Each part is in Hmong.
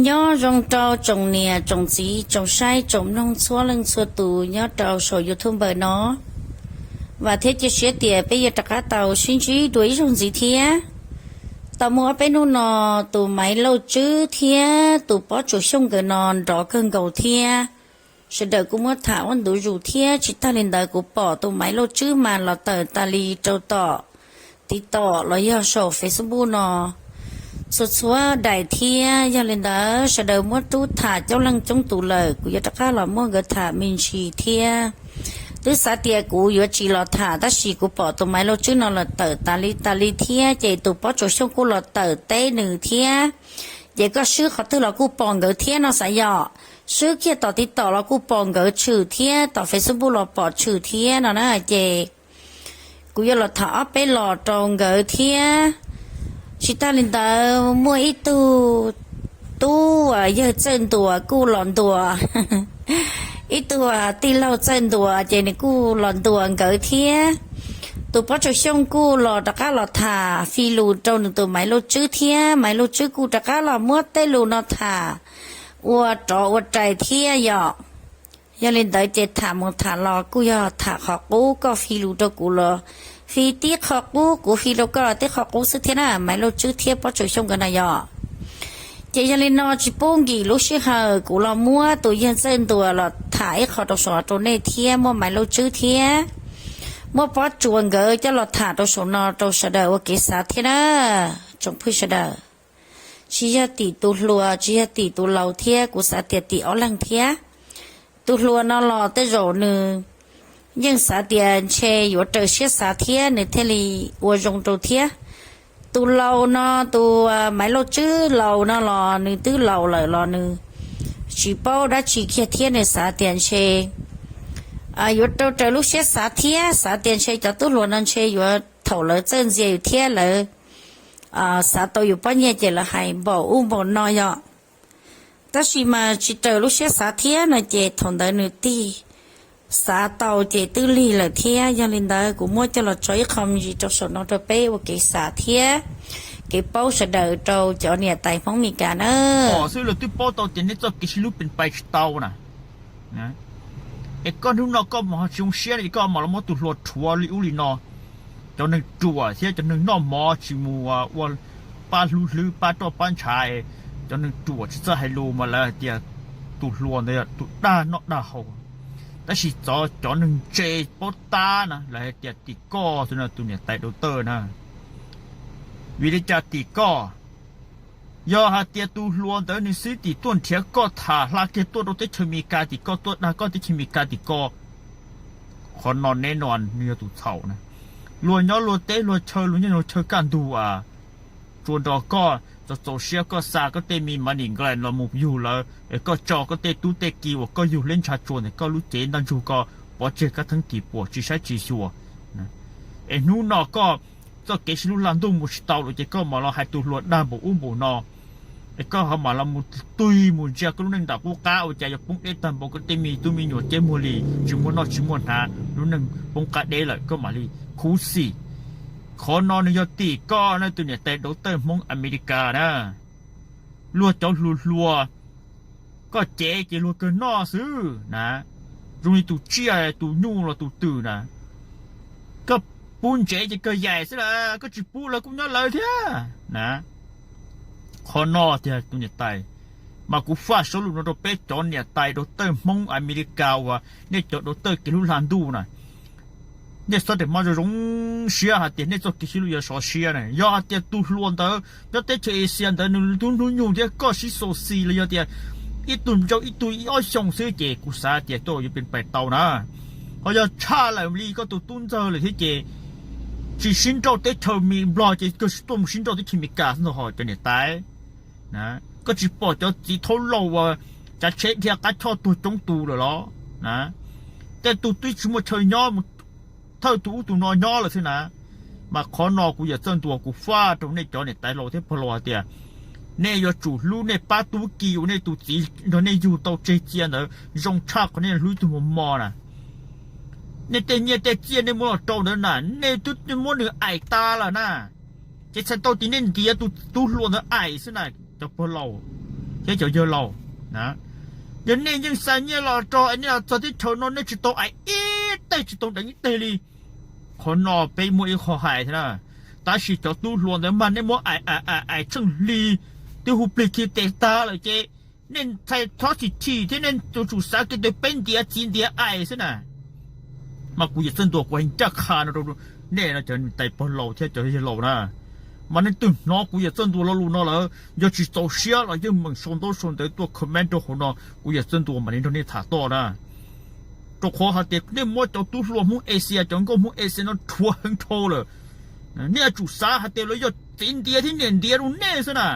Nyob zoo rau tsoom niam tsoom txiv tsoom saib tsoom mloog txhua leej txhua tus nyob rau saum YouTube no. Vam thiab cia siab tias peb yuav rov qab tau sib ntsib dua ib zaug ntxiv thiab. Tau muaj ob peb hnub no, tus Maiv Lauj Tswb thiab tus Pob Tsuas Xyooj nkawd no nrov kawg nkaus thiab. Sawv daws kuj muab tham ua ntu zus thiab, tsis tag li ntawd kuv pom tus Maiv Lauj Tswb mas los tawm tas li rau tom TikTok los yog saum Facebook no txhua txhua daim thiab. Yog li ntawd sawv daws muab rub tham coob leej coob tus lawm, kuv yuav rov qab los muab nkawd tham me ntsis thiab. Twb xav tias kuv yuav tsis los tham, tab sis kuv pom tus Maiv Lauj Tswb no los tawm tas li tas li thiab, ces tus Pob Tsuas Xyooj kuj los tawm teb nws thiab. Ces koj swb qhov twg los kuj pom nkawd thiab no xav yom. Swb kiag tom TikTok los kuj pom nkawd tshwm thiab, tom Facebook los pom tshwm thiab no na. Ces kuv yuav los tham ob peb los rau nkawd thiab. Tsis tag li ntawd muaj ib tug tub yawg Txawj Ntuas kuj los ntuas, ib tug tij laug Txawj Ntuas ces nws kuj los ntuas nkawd thiab. Tus Pob Tsuas Xyooj kuj los rov qab los tham fi lus rau nws tus Maiv Lauj Tswb thiab, Maiv Lauj Tswb kuj rov qab los muab tej lus no tham ua rov ua rais thiab yom. Yog li ntawd ces tham mus tham los kuj yog tham qhov qub, koj fi lus rau kuv los fi tib qho qub, kuv fi rau koj los tib qho qub xwb thiab na, Maiv Lauj Tswb thiab Pob Tsuas Xyooj nkawd no yom. Ces yog li no tsis pub nkim lub sij hawm, kuv los muab tus yawg Txawj Ntuas los tham ib qho rau saum no rau nej thiab, muab Maiv Lauj Tswb thiab muab Pob Tsuas nkawd coj los tham rau saum no rau sawv daws ua kev xav thiab na, tsoom phooj ywg sawv daws. Tsis yog tim tus hluas, tsis yog tim tus laus thiab, kuv xav tias tim ob leeg thiab. Tus hluas no los tej zaum nws yeej xav tias ntshe yuav raws siab xav thiab nws thiaj li ua zoo rau thiab. Tus laus no, tus Maiv Lauj Tswb laus no los nws twb laus lawm los nws tsis paub dab tsi kiag thiab, nws xav tias ntshe yuav raws lub siab xav thiab, xav tias ntshe cov tub hluas no ntshe yuav thaum lawv txawj ntxias yus thiab lawv xav tau yus pob nyiaj ces lawv hais npaum ub npaum no yom. Tab sis mas tsis raws lub siab xav thiab no ces thaum ntawd nws tig xav tau ces twb lig lawm thiab. Yog li ntawd kuv muab coj los tso ib qho me ntsis rau saum no rau peb ua kev xav thiab kev paub sawv daws rau cov niam tais Hmoob Meskas na. Xwb lawv twb paub tau tias nej txoj kev sib hlub pes pais tsis tau na. Es koj hnub no koj mus ho tsis zoo siab es koj mam los muab tus hluas rhuav li ub li no. Cov neeg ruam thiab cov neeg noj mov tsis mus ua pab hlub hlwb pab roj pab ntshav, cov neeg ruam tsis txawj hais lus mas lawv hais tias tus hluas ntawd yog tus dag noj dag haus. Tab sis txog cov neeg ntse paub tab na lawv hais tias tim koj xwb no tus niam tais dau tawj na. Vim li cas tim koj? Yog hais tias tus hluas ntawd nws xib tim tuaj nrhiav koj tham hla kiag tuaj rau teb chaws Amelikas tim koj, tuaj dag koj teb chaws Amelikas tim koj, qhov no neb no nws yog tus txhaum na. Luag nyob luag teb luag chaw luag nyob luag chaw kaj ntug a, tsuas nrog koj txaus txaus siab koj xa koj tej me money England los mus yug lawv es koj tso koj tej tub tej ki uas koj yug liab ntsha tsua ntawm koj lub cev ntaj ntsug ko pov tseg kab theeb kis puas tsis saib tsis xyuas. Es hnub no koj txoj kev sib hlub laj ntuj mus tsis tau lawm ces koj mam los hais tus hluas dag npaum ub npaum no. Es koj ho mam los mus twg mus ntsia koj lub neej nram qub qab ua cas yuav poob deb tag npaum, koj tej me tub me nyuam ceb muag li, tsis muaj noj tsis muaj hnav, lub neej poob qab deb lawm koj mam li khuv xim. Qhov no nws yog tim koj na tus niam tais dau tawj Hmoob Amelikas na. Luag cov hluas hluas, koj cev ces luag kawg noj xwb na. Zoo li tus tsiaj tus nyuj los tus twm na, koj pub ntsev ces kawg yaim xwb las, koj tsis pub lawv kuj nyob lawv thiab na. Qhov no tiag tus niam tais, mas kuv faj saub lus no rau peb cov niam tais dau tawj Hmoob Amelikas uas nej cov dau tawj kev hlub laj ntuj na, nej txhob ram maj zoo zoo siab hais tias nej txoj kev sib hlub yuav sov siab na. Yog hais tias tus hluas ntawd nyob teb chaws Asia ntawd nws tub hnub nyoog thiab koj sib xo xis los yog tias ib tug ntsaug ib tug ib ob xyoos xwb ces kuv xav tias koj yuav pes pais tau na. Ho yog tshaj lawm li koj tus tub ntxawg lawm thiab ces tsis sib nrauj teb chaws Nplog ces kawg tuaj mus sib nrauj teb chaws Amelikas xwb ntag ho cov niam tais. Koj tsis pom cov txiv thaub laus uas cav tsheb dhia qab choj tuag coob tus lawm los? Tej tus twb tsis muaj chaw nyob, thawj tus ub tus no nyob lawm xwb na. Mas qhov no kuv yawm Txawj Ntuas kuv faj rau nej cov niam tais laus thiab pog laus hais tias nej yuav tsum hlub nej pab tub ki uas nej tus txiv nrog nej yug tau tseg cia ntawd zoo tshaj qhov nej hlub ib tug mos mos na. Nej tej nyiaj tej txiaj nej muab los rau ntawd na, nej twb muab nws aim tas lawm na. Ces txhais tau tias nej ntiav tus tub hluas ntawd aim xwb na cov pog laus. thiab cov yawg laus. Yog nej yeej xa nyiaj los rau es nej los txog teb chaws no nej tsis tau aim ib teg tsis tau deev ib teg li, qhov no peb muaj ib qho hais thiab na. Tab sis cov tub hluas ntawd mas nej muab aim aim aim tsheej hli twb hu plig khi tes tag lawm ces nej txhob txhim chim thiab nej yuav tsum xav kev tias peb ntiav txiv ntiav aim xwb na. Mas kuv Yawm Txawj Ntuas kuv hais ncaj qha no rau nej no cov niam tais pog laus thiab cov yawg laus na, mas nej twg hnov kuv Yawm Txawj Ntuas lo lus no lawm yog tsis txaus siab los yeej meem sau ntaub sau ntawv tuaj comment rau hauv no, kuv Yawm Txawj Ntuas mam li nrog nej tham toj na. Rau qhov hais tias nej muab cov tub hluas Hmoob Asia, cov nkauj Hmoob Asia no rhuav heev dhau lawm. Nej yuav tsum xav hais tias lawv yog txiv ntiav thiab niam ntiav rau nej xwb na.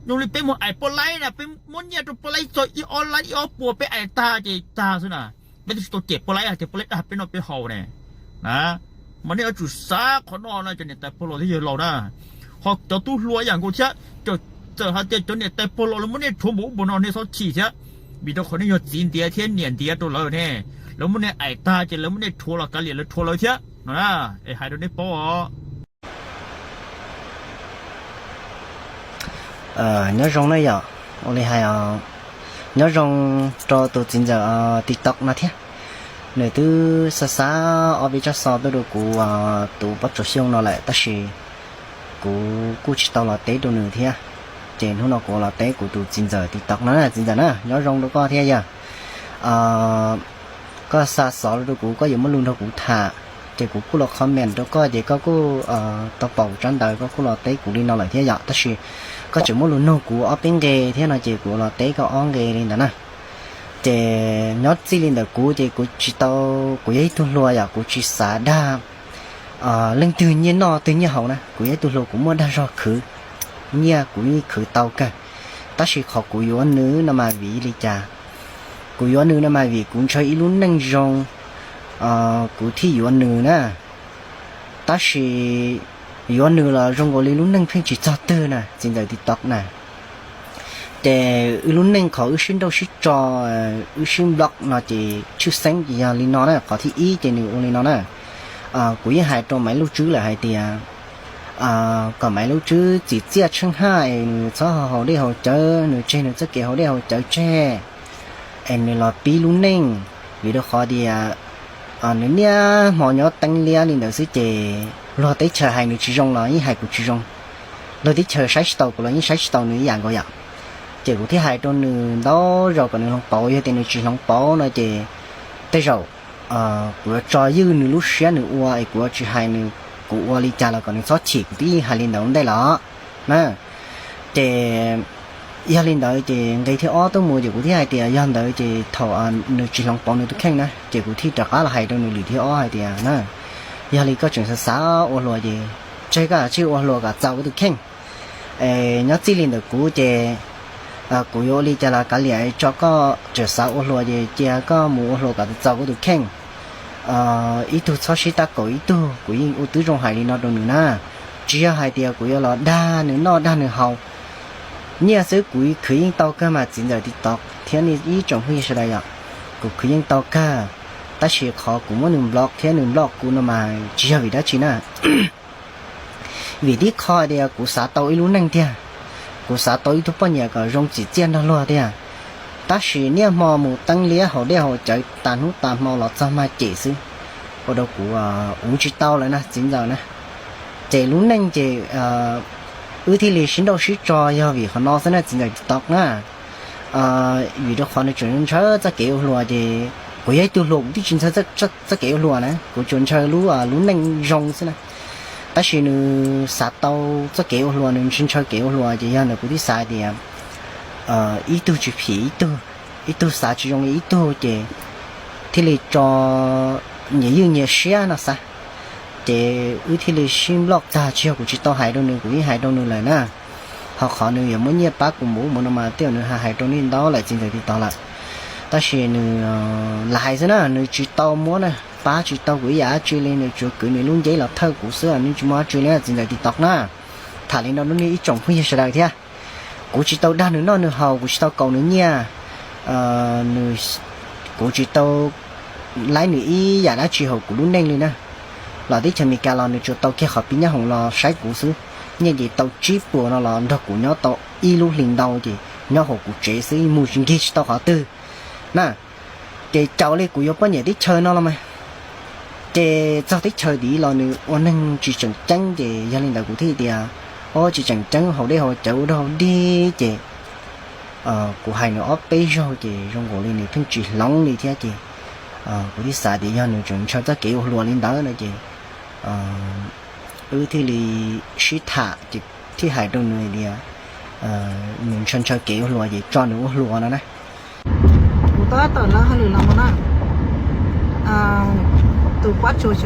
Zoo li peb mus aim poj laib na, peb muab nyiaj rau poj laib txog ib ob lab ib ob puas peb aim tag ces tag xwb na. Peb twb tsis tau cem poj laib hais tias poj laib dag peb noj peb haus ne. Na, mas nej yuav tsum xav qhov no na cov niam tais pog laus thiab yawg laus na. Ho cov tub hluas ib yam nkaus thiab, txawm hais tias cov niam tais pog laus lawv muab nej rhuav npaum ub npaum no nej txhob chim thiab, vim rau qhov nej yog txiv ntiav thiab niam ntiav rau lawv ne. Lawv muab nej aim tag ces lawv muab nej rhuav los kav liam lawv rhuav lawv thiab no na. Es hais rau nej paub os. Nyob zoo na yom, ua li hais, nyob zoo rau tus txiv ntxawm TikTok no thiab. Nws twb xa xa ob peb tsab xov tuaj rau kuv tus Pob Tsuas Xyooj no lawm tab sis kuv kuj tsis tau los teb rau nws thiab. Ces hnub no kuv los teb kuv tus txiv ntxawm TikTok no na. Txiv ntxawm na, nyob zoo rau koj thiab yog koj xa xov rau kuv, koj yuav muaj lus nrog kuv tham, ces kuv kuj los comment rau koj ces koj kuj tau pom tsab ntawv koj kuj los teb kuv li no lawm thiab yom. Tab sis koj tseem muaj lus nug kuv ob peb nqe thiab no ces kuv los teb koj ob nqe li ntawd na. Ces nyob txij li ntawm kuv ces kuv tsis tau, kuv yog ib tug hluas yom, kuv tsis xav dag leej twg nyiaj noj twg nyiaj haus na. Kuv yog ib tug hluas kuv muaj dag zog khwv, nyiaj kuv yeej khwv tau kawg. Tab sis qhov kuv yuav nws no mas vim li cas? Kuv yuav nws no mas vim kuv ntshaw ib lub neej zoo kuv thiaj yuav nws na. Tab sis yuav nws los zoo nkaus li lub neej pheej tsis txog twg na txiv ntxawm TikTok na. Ces wb lub neej qhov wb sib nrauj sib tso, wb sib block no ces tshwj xeeb ces yog li no na. Qhov thib ib ces nws ua li no na. Kuv yeej hais rau Maiv Luj Tswb lawm hais tias kom Maiv Luj Tswb txim txiaj tsheej haj es nws txhob haus dej haus cawv, nws tseg nws txoj kev haus dej haus cawv tseg es nws los pib lub neej, vim rau qhov tias nws niaj hmo nyob teeb liab li ntawd xwb ces luag teb chaws hais nws tsis zoo los yeej hais kuv tsis zoo, luag teb chaws saib tsis taus kuv los yeej saib tsis taus nws ib yam nkaus yom. Ces kuv thiaj hais rau nws ntau zaus kom nws hloov pauv, yog tias nws tsis hloov pauv no ces tej zaum kuv yuav tso ywj nws lub siab nws ua es kuv yuav tsis hais nws, kuv ua li cas los kom nws txhob chim, kuv twb yeej hais li ntawd ua ntej los na. Ces yog li ntawd ces nqe thib ob tuaj mus ces kuv thiaj hais tias yog ntawd ces thaum nws tsis hloov pauv nws tus kheej na ces kuv thiaj rov qab los hais rau nws lwm thib ob hais tias na, yog li koj tseem xav xav ua hluas ces tseg koj tsij ua hluas kom txaus koj tus kheej. Es nyob txij li ntawm kuv ces kuv yuav ua li cas los kav liam, tso koj tseem xav ua hluas ces cia koj mus ua hluas kom txaus koj tus kheej. Ib tug txhob sib tab kaum ib tug, kuv yeej ua tib zoo hais li no rau nws na. Tsis yog hais tias kuv yuav los dag nws noj dag nws haus. Nyiaj xwb kuv khwv yeej tau kawg mas txiv ntxawm TikTok thiab nej ib tsoom phooj ywg sawv daws yom, kuv khwv yeej tau kawg. Tab sis qhov kuv muab nws block thiab nws block kuv no mas tsis yog vim dab tsi na. Vim tib qho tias kuv xav tau ib lub neej tiag, kuv xav tau ib tug poj niam kom zoo txim txiaj nrog luag tiag. Tab sis niaj hmo mus teeb liab haus dej haus cawv tas hnub tas hmo los txog mag cem xwb, ua rau kuv uv tsis tau lawm na txiv ntxawm na. Ces lub neej ces wb thiaj li sib nrauj sib tso yog vim qhov no xwb na txiv ntxawm TikTok na. Vim rau qhov nws tseem ntshaw txoj kev ua hluas ces kuv yog ib tug hluas kuv twb tsis ntshaw txoj kev ua hluas na, kuv tsuas ntshaw lub lub neej zoo xwb na. Tab sis nws xav tau txoj kev ua hluas, nws ntshaw ntshaw kev ua hluas ces yog ntawd kuv thiaj xav tias ib tug tsis phim ib tug, ib tug xav tsis zoo li ib tug ces thiaj li tso nyias ywj nyias siab no xav. Ces wb thiaj li sib nploj tag, tsis yog kuv tsis tau hais rau nws, kuv yeej hais rau nws lawm na. Ho qhov nws yuav muab nyiaj pab kuv mus ub mus no mas tej zaum nws hais rau nej ntau lawm txiv ntxawm TikTok lawm. Tab sis nws lam hais xwb na, nws tsis tau muab na, pab tsis tau kuv ib yam dab tsi li, nws tsuas kwv nws lub nceb los thawj kuv xwb, nws tsis muaj dab tsi li txiv ntxawm TikTok na. Tham li no rau nej ib tsoom phooj ywg sawv daws thiab. Kuv tsis tau dag nws noj nws haus, kuv tsis tau kaus nws nyiaj, kuv tsis tau laib nws ib yam dab tsi hauv kuv lub neej li na. Los teb chaws Amelikas los nws tsuas tau kiag qhov pib nyab hoom los saib kuv xwb, nyiaj ces tau tsib puas no los nrog kuv nyob tau ib lub hlis ntau ces nyob hauv kuv tsev xwb, mus tsis nkig tsis tau qhov twg na. Ces caum li kuv yuav poj niam teb chaws no los mas, ces txog teb chaws tid los nws ua neeg tsis tseem ceeb, ces yog li ntawd kuv thiaj tias, o, tsis tseem ceeb, haus dej haus cawv ua dog dig ces kuv hais nws ob peb zaug ces zoo nkaus li nws pheej tsis hloov li thiab ces kuv thiaj xav tias yog nws tseem ntshaw txoj kev ua hluas li ntawd no ces wb thiaj li sib tham ces thiaj hais rau nws tias nws ntshaw ntshaw kev ua hluas ces tso nws ua hluas no na. Kuv tau tawm lawv hauj lwm los mus na, tus pob tsuas,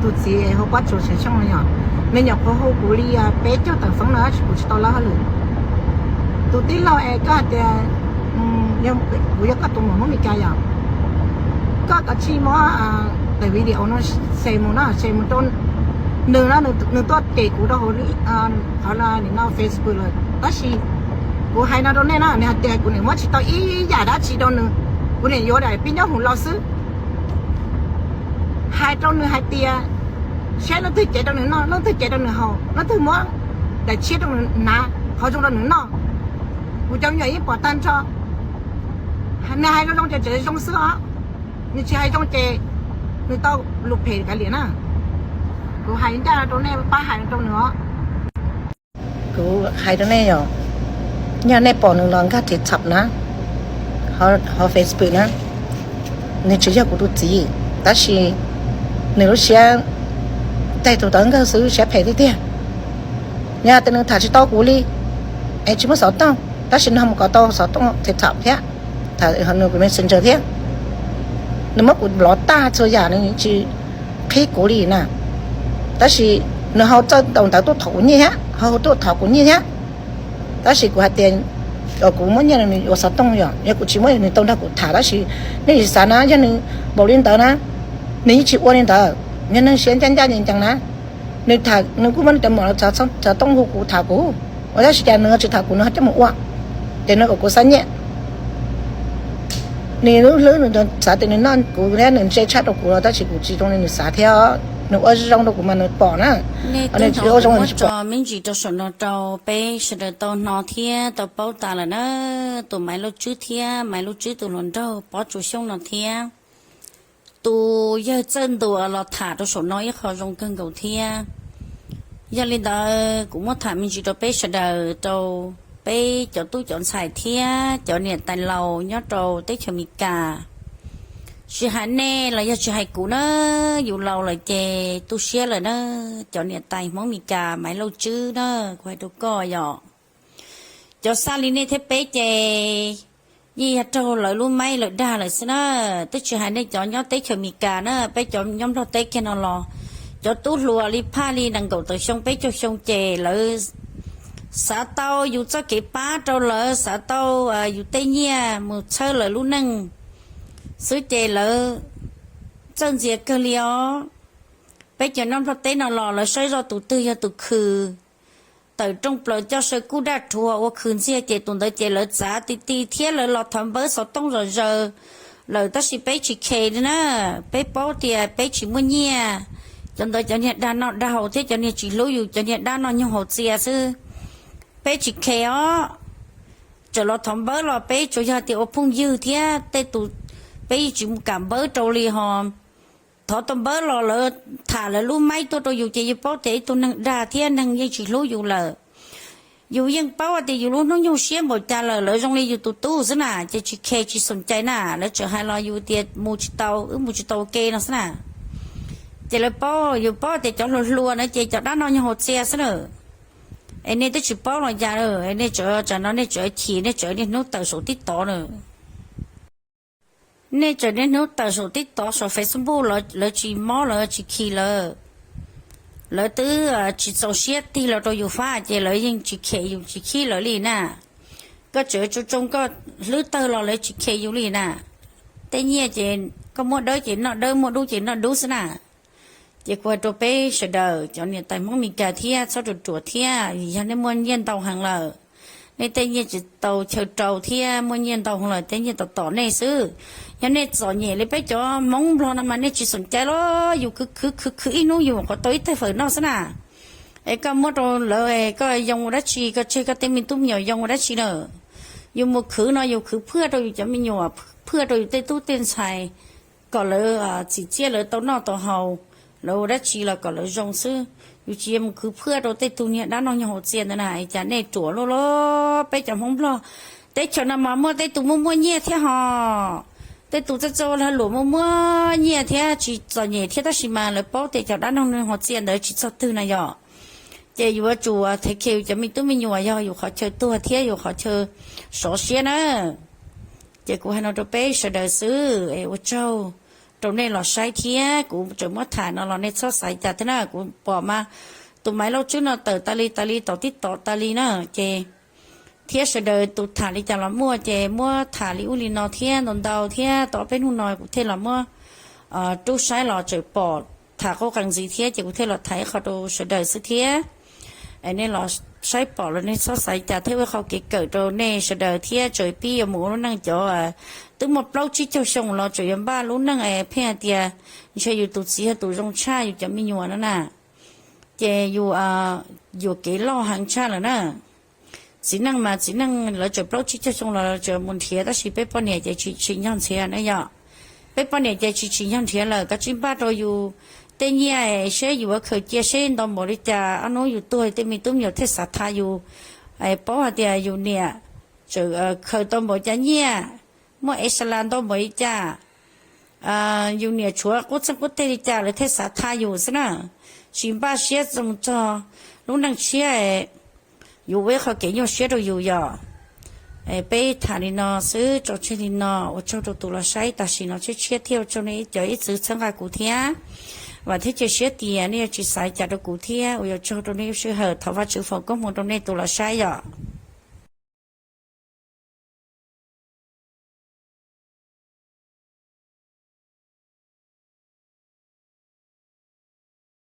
tus txiv hauv pob tsuas Xeem Xyooj no yom, nws nyuam qhuav hu kuv li peb caug tawm foob no, kuv tsis tau lawv hauj lwm. Tus tij laug es koj hais tias kuv yog koj tus muam Hmoob Meskas yom, koj kav tsij muab daim video no share mus na, share mus rau nws na, nws tuaj cem kuv rau hauv qhov no Facebook lawm, tab sis kuv hais no rau nej na, nws hais tias kuv niam muab tsis tau ib yam dab tsi rau nws, kuv niam yuav daim pib nyob hauv laus xwb. Hais rau nws hais tias saib leej twg cev rau nws noj, leej twg cev rau nws haus, leej twg muab daim tshiab rau nws hnav, qhov zoo rau nws noj, kuv cov me nyuam yeej pom tag nrho. Nws hais zoo zoo ces tseem zoo xwb os, nws tsis hais zoo ces nws tau lus phem kav liam na. Kuv hais ncaj rau nej, pab hais rau nws os. Kuv hais rau nej yom, yog nej pom nws los nkag TikTok na, hauv Facebook na, nws tsis yog kuv tus txiv, tab sis nws lub siab tej tus tawv nkawg xwb, siab phem tiag tiag. Yog tias nws tham tsis tau kuv li, es tsis muaj xov tooj, tab sis nws ho mus kov tau xov tooj TikTok thiab, tham nws kuv Messenger thiab, nws muab kuv block tag txhua yam, nws tsis qhib kuv li na. Tab sis nws ho txawj ntaus ntawv tuaj thov kuv nyiaj thiab, ho hu tuaj thov kuv nyiaj thiab. Tab sis kuv hais tias, kuv muab nyiaj nws ua xov tooj yom, yog kuv tsis muab nws tau nrog kuv tham, tab sis nej tsis xav na, yog nws npaum li ntawd na, nws yeej tsis ua li ntawd, yog neeg siab ncaj ncaj ncees ncees na. Nws tham, nws kuj muab nws cov muam los xov tooj hu kuv tham kuv, ua tab sis cas nws tsis tham kuv, nws ho coj mus ua, ces nws kom kuv xa nyiaj. Nws lub hlwb nws xav tias nws noj kuv thiab nws ntse tshaj rau kuv los tab sis kuv tsis zoo li nws xav thiab, nws ua zoo rau kuv mas nws pom na, nws tsis ua zoo nws tsis pom. Me ntsis rau saum no rau peb sawv daws tau hnov thiab tau paub tas lawm na, tus Maiv Lauj Tswb thiab Maiv Lauj Tswb tus hluas nraug Pob Tsuas Xyooj no thiab tus yawg Txawj Ntuas los tham rau saum no ib qho zoo kawg nkaus thiab. Yog li ntawd kuv muab tham me ntsis rau peb sawv daws, rau peb cov tub cov ntxhais thiab cov niam tais laus nyob rau teb chaws Amelikas. Tsis hais nej los yog tsis hais kuv na, yus laus lawm ces tu siab lawm na. Cov niam tais Hmoob Amelikas, Maiv Lauj Tswb na, kuv hais rau koj yom, cov xaj li nej thiab peb ces yeej yog raug lawv lub maib lawv dag lawm xwb na. Twb tsis hais nej cov nyob teb chaws Amelikas na, peb cov nyob Nplog teb kiag no los cov tub hluas li phaj li nees nkaum tawm xyoo peb caug xyoo ces lawv xav tau yus txoj kev pab rau lawv, xav tau yus tej nyiaj mus txhawb lawv lub neej xwb ces lawv txawj ntxias kawg li os. Peb cov nyob Nplog teb no los lawv saib zoj tus twg yog tus khwv tawm rooj plaws coj saw kuj daj rhuav ua khwv ntxiag ces tus ntawd ces lawv txav ti ti thiab lawv los thov npawb xov tooj zom zaws lawm tab sis peb tsis khes li na. Peb paub tias peb tsis muaj nyiaj, cov ntawd cov niag dag noj dag haus thiab cov niag tsis hlub yus, cov niag dab noj nyoog haus txias xwb. Peb tsis khes os, txawm los thov npawb los peb tsuas yog tias ua phooj ywg thiab tej tus, peb yeej tsis kam npawb rau li ho. Thov tau npawb los lawv tham lawv lub maib tuaj rau yus ces yus paub tias ib tug neeg dag thiab neeg yeej tsis hlub yus lawm. Yus yeej paub tias yus lub hnub nyoog siab npaum cas lawm, lawv zoo li yus tus tub xwb na, ces tsis khes tsis xoom cai na, lawv tseem hais los yus tias mus tsis tau, wb mus tsis tau ua ke no xwb na. Ces lawv paub, yus paub tias cov hluas hluas na ces cov dab noj nyoog haus txias xwb na. Es nej twb tsis paub los cas, nej tseem tsam no nej tseem chim, nej tseem niaj hnub tawm saum tib tov na. Nej tseem niaj hnub tawm saum tib tov saum Facebook, lawv tsis mob, lawv tsis khi lawv, lawv twb tsis txaus siab tig los rau yus fab ces lawv yeej tsis khem yus tsis khib lawv li na. Koj tseem tsoo tsoo koj hlwb tawg los lawv tsis khem yus li na. Tej nyiaj ces koj muaj dawb ces noj dawb, muaj dub ces noj dub xwb na. Ces kuv hais rau peb sawv daws cov niam tais Hmoob Mes Kas thiab txhob ruam ruam thiab, yog nej muaj nyiaj ntau heev lawm, nej tej nyiaj tsis tau chaw rau thiab muaj nyiaj ntau heev lawm tej nyiaj tom tom nej xwb. Yog nej txom nyem li peb cov Hmoob Nplog no mas nej tsis xoom cai los yus khwv khwv khwv khwv ib hnub yus qhuav tau ib teg fawm noj xwb na. Es koj muab rau lawv koj yoo ua dab tsi, koj tseg koj tej me tub me nyuam yoo ua dab tsi na? Yus mus khwv no yus khwv phwaj rau yus cov me nyuam, phwaj rau yus tej tub tej ntxhais, kom lawv txim txiaj lawv tau noj tau haus, lawv ua dab tsi los kom lawv zoo xwb. Yus tsis yog mus khwv phwaj rau tej tug niag dab noog nyoog hauv txiaj ntawd na. Cas nej ruam luj los peb cov Hmoob Nplog teb chaws no mas muaj tej tug muaj muaj nyiaj thiab hos. Tej tug txawj txawj ua lag luam muaj muaj nyiaj thiab tsis txom nyem thiab tab sis mas lawv paub tias cov dab noog nyoog hauv txiaj ntawd tsis txog twg na yom. Ces yuav tsum thev khe yus cov me tub me nyuam yog yus qhov chaw tuag thiab yus qhov chaw sov siab na. Ces kuv hais no rau peb sawv daws xwb es ua tsaug rau nej los saib thiab kuv tseem muab tham no los nej txhob xav cas thiab na. Kuv pom mas tus Maiv Lauj Tswb no tawm tas li tas li tom TikTok tas li na. Ces thiab sawv daws tus tham li cas los muaj ces muab tham li ub li no thiab ntau ntau thiab tau ob peb hnub no kuv thiaj los muab rub saib los tseem pom tham qub qees ntxiv thiab ces kuv thiaj los tham ib qho rau sawv daws xwb thiab. Nej los saib pom los nej txhob xav cas thiab ua qhov kev kawm rau nej sawv daws thiab tseem pib yuav mus ua lub neej cov twb muaj plaub tsib caug xyoo los tseem yuav npaj lub neej es pheej hais tias ntshe yus tus txiv yog tus zoo tshaj yus cov me nyuam no na. Ces yus yuam kev loj heev tshaj lawm na. Txiv neej mas txiv neej lawv tseem plaub tsib caug xyoo los tseem mus nrhiav tab sis peb poj niam ces tsis tsim nyog nrhiav na yom. Peb poj niam ces tsis tsim nyog nrhiav lawm, kav tsij npaj rau yus tej nyiaj seb yus yuav khaws cia seb ntau npaum li cas ob hnub yus tuag tej me tub me nyuam thiaj xav tha yus. Paub hais tias yus niam tseem khaws tau npaum cas nyiaj, muaj es xas las ntau npaum li cas, yus niam tshuav qub txeeg qub teg li cas lawv thiaj xav tha yus xwb na. Tsis npaj siab mus txog lub neej tshiab, yuav ua ib qho kev nyuaj siab rau yus yom. Peb tham li no xwb tso tseg li no, ua tsaug rau tus los saib tam sim no tshiab tshiab thiab ua tsaug nej ib cov ib txwv txhawb nqa kuv thiab. Vam thiab cia siab tias nej yuav tsis xav cas rau kuv thiab ua yuav tsaug rau nej ib sij hawm, thov Vajtswv foom koob hmoov rau nej tus los saib yom.